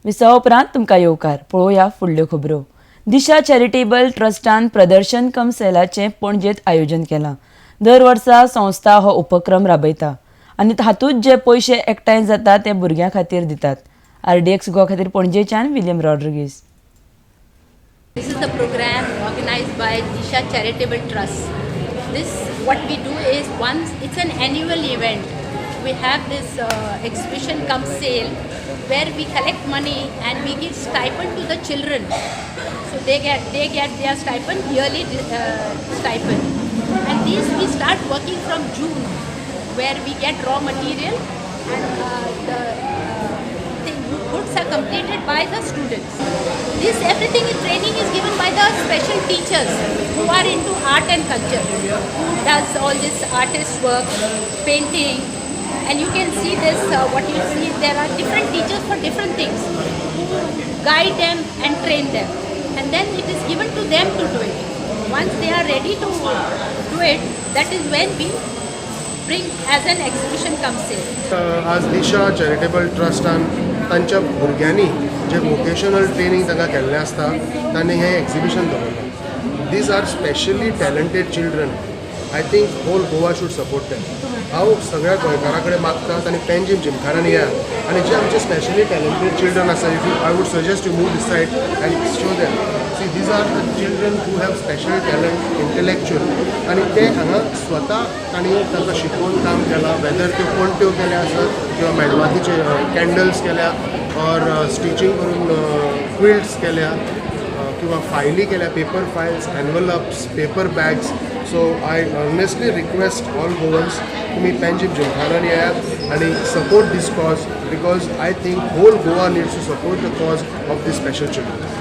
विसवा उपरांत तुमकां येवकार. पळोवया फुडल्यो खबरो. दिशा चॅरिटेबल ट्रस्टान प्रदर्शन कम सेलाचें पणजेंत आयोजन केलां. दर वर्सा संस्था हो उपक्रम राबयता आनी हातूंत जे पयशे एकठांय जाता ते भुरग्यां खातीर दितात. आरडीएक्स गोवा खातीर पणजेच्यान William Rodrigues. This is the program organized by Disha Charitable Trust. This, what we do is once, it's an annual event. We have this exhibition cum sale where we collect money and we give stipend to the children. So they get their stipend, yearly stipend. And this we start working from June, where we get raw material and the thing, goods are completed by the students. This everything is training is given by the special teachers who are into art and culture, who does all this artist work, painting, and you can see this. What you see, there are different teachers for different things who guide them and train them, and then it is given to them to do it. Once they are ready to do it, that is when we bring as an exhibition comes in. आज दिशा charitable ट्रस्टान तांच्या भुरग्यांनी जे vocational training तांकां केल्लें आसता, तांणी हें exhibition दवरलां. These are specially talented children. I think whole Goa should support them. हांव सगळ्या गोंयकारां कडेन मागता, तांणी पेंजीम जिमखानान येयात आनी जे आमचे स्पेशली टॅलंटेड चिल्ड्रन आसा, if you I would suggest you move this side and show them. See, these are the children who have special talent, intellectual, आनी ते हांगा स्वता तांणी तांकां शिकोवन काम केलां. वेदर त्यो पणट्यो केल्या आसत किंवा मेणवातीचे कॅन्डल्स केल्या ऑर स्टिचींग करून क्विल्ट्स केल्या किंवा फायली केल्या, paper files, envelopes, paper bags. So I earnestly request all Goans, तुमी पेंजीम जिमखानान येयात आनी support this cause, because I think whole Goa needs to support the cause of the special children.